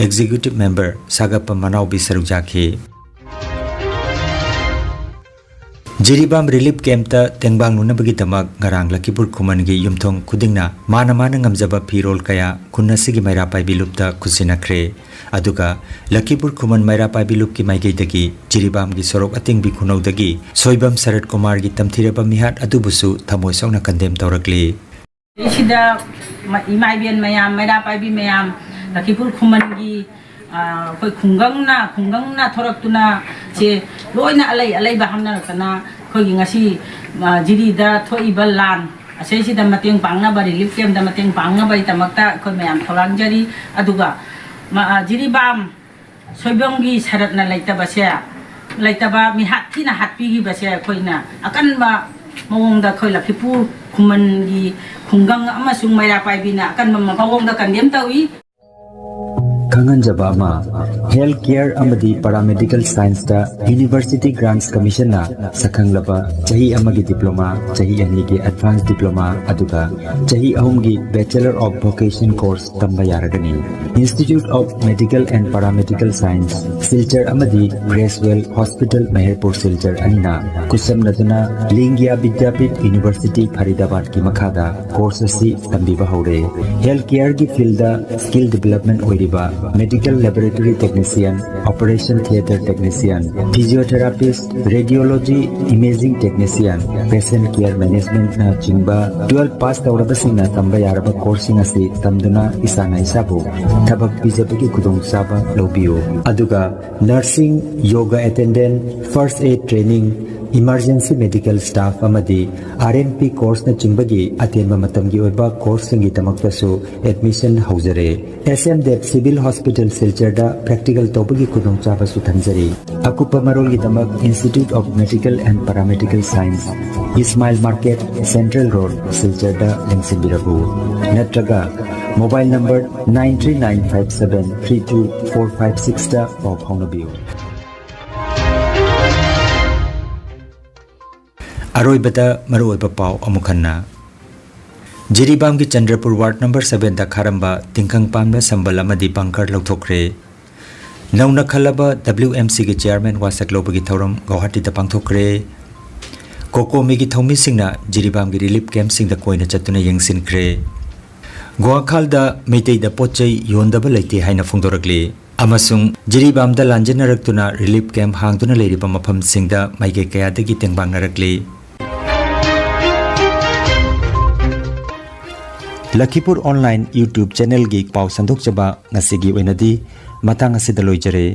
executive member ꯁꯥꯒꯠꯄ ꯃꯅꯥꯎꯕꯤ ꯁꯔꯨꯛ ꯌꯥꯈꯤ꯫ ꯖꯤꯔꯤꯕꯥꯝ relief campꯇ ꯇꯦꯡꯕꯥꯡꯂꯨꯅꯕꯒꯤꯗꯃꯛ ꯉꯔꯥꯡ ꯂꯈꯤꯄꯨꯔ ꯈꯨꯃꯟꯒꯤ ꯌꯨꯝꯊꯣꯡ ꯈꯨꯗꯤꯡꯅ ꯃꯥꯅ ꯃꯥꯅ ꯉꯝꯖꯕ ꯐꯤꯔꯣꯜ ꯀꯌꯥ ꯈꯨꯟ ꯑꯁꯤꯒꯤ ꯃꯩꯔꯥ ꯄꯥꯏꯕꯤ ꯂꯨꯞꯇ ꯈꯨꯠꯁꯤꯟꯅꯈ꯭ꯔꯦ꯫ ꯑꯗꯨꯒ ꯂꯈꯤꯄꯨꯔ ꯈꯨꯃꯟ ꯃꯩꯔꯥ ꯄꯥꯏꯕꯤ ꯂꯨꯞꯀꯤ ꯃꯥꯏꯀꯩꯗꯒꯤ ꯖꯤꯔꯤꯕꯥꯝꯒꯤ ꯁꯣꯔꯣꯛ ꯑꯇꯤꯡꯕꯤ ꯈꯨꯅꯧꯗꯒꯤ ꯁꯣꯏꯕꯝ ꯁꯔꯠ ꯀꯨꯃꯥꯔꯒꯤ ꯇꯝꯊꯤꯔꯕ ꯃꯤꯍꯥꯠ ꯑꯗꯨꯕꯨꯁꯨ ꯊꯃꯣꯏ ꯁꯣꯛꯅ condemn ꯇꯧꯔꯛꯂꯤ꯫ ꯁꯤꯗ ꯃ-, ꯏꯃꯥ ꯏꯕꯦꯟ ꯃꯌꯥꯝ, ꯃꯩꯔꯥ ꯄꯥꯏꯕꯤ ꯃꯌꯥꯝ, ꯂꯈꯤꯄꯨꯔ ꯈꯨꯃꯟꯒꯤ, ꯑ, ꯑꯩꯈꯣꯏ ꯈꯨꯡꯒꯪꯅ, ꯈꯨꯡꯒꯪꯅ ꯊꯣꯔꯛꯇꯨꯅ ꯁꯦ ꯂꯣꯏꯅ ꯑꯂꯩ ꯑꯂꯩꯕ ꯍꯥꯞꯅꯔꯛꯇꯅ ꯑꯩꯈꯣꯏꯒꯤ ꯉꯁꯤ, ꯑ, ꯖꯤꯔꯤꯗ ꯊꯣꯛꯏꯕ ꯂꯥꯟ ꯑꯁꯤꯁꯤꯗ ꯃꯇꯦꯡ ꯄꯥꯡꯅꯕ, relief campꯇ ꯃꯇꯦꯡ ꯄꯥꯡꯅꯕꯒꯤꯗꯃꯛꯇ ꯑꯩꯈꯣꯏ ꯃꯌꯥꯝ ꯊꯧꯔꯥꯡꯖꯔꯤ꯫ ꯑꯗꯨꯒ ꯃ-, ꯑ, ꯖꯤꯔꯤꯕꯥꯝ ꯁꯣꯏꯕꯝꯒꯤ ꯁꯔꯠꯅ ꯂꯩꯇꯕꯁꯦ, ꯂꯩꯇꯕ ꯃꯤꯍꯥꯠ ꯊꯤꯅ ꯍꯥꯠꯄꯤꯈꯤꯕꯁꯦ ꯑꯩꯈꯣꯏꯅ ꯑꯀꯟꯕ ꯃꯑꯣꯡꯗ ꯑꯩꯈꯣꯏ ꯂꯈꯤꯄꯨꯔ ꯈꯨꯃꯟꯒꯤ ꯈꯨꯡꯒꯪ ꯑꯃꯁꯨꯡ ꯃꯩꯔꯥ ꯄꯥꯏꯕꯤꯅ ꯑꯀꯟꯕ ꯃꯑꯣꯡꯗ condemn ꯇꯧꯏ꯫ ꯈꯪꯍꯟꯖꯕ ꯑꯃ, health care ꯑꯃꯗꯤ paramedical scienceꯇ University Grants Commissionꯅ ꯁꯛꯈꯪꯂꯕ ꯆꯍꯤ ꯑꯃꯒꯤ diploma, ꯆꯍꯤ ꯑꯅꯤꯒꯤ advanced diploma, ꯑꯗꯨꯒ ꯆꯍꯤ ꯑꯍꯨꯝꯒꯤ Bachelor of Vocation course ꯇꯝꯕ ꯌꯥꯔꯒꯅꯤ꯫ Institute of Medical and Paramedical Science, Silchar ꯑꯃꯗꯤ Creswell Hospital, ꯃꯦꯍꯔꯄꯨꯔ, ꯁꯤꯜꯆꯔ ꯑꯅꯤꯅ ꯈꯨꯠꯁꯝꯅꯗꯨꯅ ꯂꯤꯡꯒ꯭ꯌꯥ ꯕꯤꯗ꯭ꯌꯥꯄꯤꯊ University, ꯐꯔꯤꯗꯥꯕꯥꯗꯀꯤ ꯃꯈꯥꯗ course ꯑꯁꯤ ꯇꯝꯕꯤꯕ ꯍꯧꯔꯦ꯫ Health careꯒꯤ fieldꯗ skill development ꯑꯣꯏꯔꯤꯕ medical laboratory technician, operation theatre technician, physiotherapist, radiology, imaging technician, patient care managementꯅ ꯆꯤꯡꯕ twelve pass ꯇꯧꯔꯕꯁꯤꯡꯅ ꯇꯝꯕ ꯌꯥꯔꯕ courseꯁꯤꯡ ꯑꯁꯤ ꯇꯝꯗꯨꯅ ꯏꯁꯥꯅ ꯏꯁꯥꯕꯨ ꯊꯕꯛ ꯄꯤꯖꯕꯒꯤ ꯈꯨꯗꯣꯡꯆꯥꯕ ꯂꯧꯕꯤꯌꯨ꯫ ꯑꯗꯨꯒ nursing, yoga attendant, first aid training, Emergency medical staff ꯑꯃꯗꯤ R N P courseꯅꯆꯤꯡꯕꯒꯤ ꯑꯇꯦꯟꯕ ꯃꯇꯝꯒꯤ ꯑꯣꯏꯕ courseꯁꯤꯡꯒꯤꯗꯃꯛꯇꯁꯨ admission ꯍꯧꯖꯔꯦ꯫ S M Dev Civil Hospital ꯁꯤꯜꯆꯔꯗ practical ꯇꯧꯕꯒꯤ ꯈꯨꯗꯣꯡꯆꯥꯕꯁꯨ ꯊꯝꯖꯔꯤ꯫ ꯑꯀꯨꯞꯄ ꯃꯔꯣꯜꯒꯤꯗꯃꯛ Institute of Medical and Paramedical Science, Ismail Market, Central Road, ꯁꯤꯜꯆꯔꯗ ꯂꯦꯡꯁꯤꯟꯕꯤꯔꯛꯎ꯫ ꯅꯠꯇ꯭ꯔꯒ mobile number nine three nine five seven three two four five sixꯇ ꯄꯥꯎ ꯐꯥꯎꯅꯕꯤꯌꯨ꯫ ꯑꯔꯣꯏꯕꯗ ꯃꯔꯨꯑꯣꯏꯕ ꯄꯥꯎ ꯑꯃꯨꯛ ꯍꯟꯅ꯫ ꯖꯤꯔꯤꯕꯥꯝꯒꯤ ꯆꯟꯗ꯭ꯔꯄꯨꯔ ward number sevenꯗ ꯈꯥꯔꯝꯕ ꯇꯤꯡꯈꯪ ꯄꯥꯟꯕ ꯁꯝꯕꯜ ꯑꯃꯗꯤ bunker ꯂꯧꯊꯣꯛꯈ꯭ꯔꯦ꯫ ꯅꯧꯅ ꯈꯜꯂꯕ W M Cꯒꯤ chairman ꯋꯥꯁꯛ ꯂꯧꯕꯒꯤ ꯊꯧꯔꯝ ꯒꯧꯍꯥꯇꯤꯗ ꯄꯥꯡꯊꯣꯛꯈ꯭ꯔꯦ꯫ ꯀꯣꯀꯣꯃꯤꯒꯤ ꯊꯧꯃꯤꯁꯤꯡꯅ ꯖꯤꯔꯤꯕꯥꯝꯒꯤ relief campꯁꯤꯡꯗ ꯀꯣꯏꯅ ꯆꯠꯇꯨꯅ ꯌꯦꯡꯁꯤꯟꯈ꯭ꯔꯦ꯫ ꯒꯣꯋꯥꯈꯥꯜꯗ ꯃꯩꯇꯩꯗ ꯄꯣꯠ ꯆꯩ ꯌꯣꯟꯗꯕ ꯂꯩꯇꯦ ꯍꯥꯏꯅ ꯐꯣꯡꯗꯣꯔꯛꯂꯤ꯫ ꯑꯃꯁꯨꯡ ꯖꯤꯔꯤꯕꯥꯝꯗ ꯂꯥꯟꯖꯦꯟꯅꯔꯛꯇꯨꯅ relief camp ꯍꯥꯡꯗꯨꯅ ꯂꯩꯔꯤꯕ ꯃꯐꯝꯁꯤꯡꯗ ꯃꯥꯏꯀꯩ ꯀꯌꯥꯗꯒꯤ ꯇꯦꯡꯕꯥꯡꯅꯔꯛꯂꯤ꯫ ꯂꯈꯤꯄꯨꯔ online YouTube channelꯒꯤ ꯄꯥꯎ ꯁꯟꯗꯣꯛꯆꯕ ꯉꯁꯤꯒꯤ ꯑꯣꯏꯅꯗꯤ ꯃꯇꯥꯡ ꯑꯁꯤꯗ ꯂꯣꯏꯖꯔꯦ꯫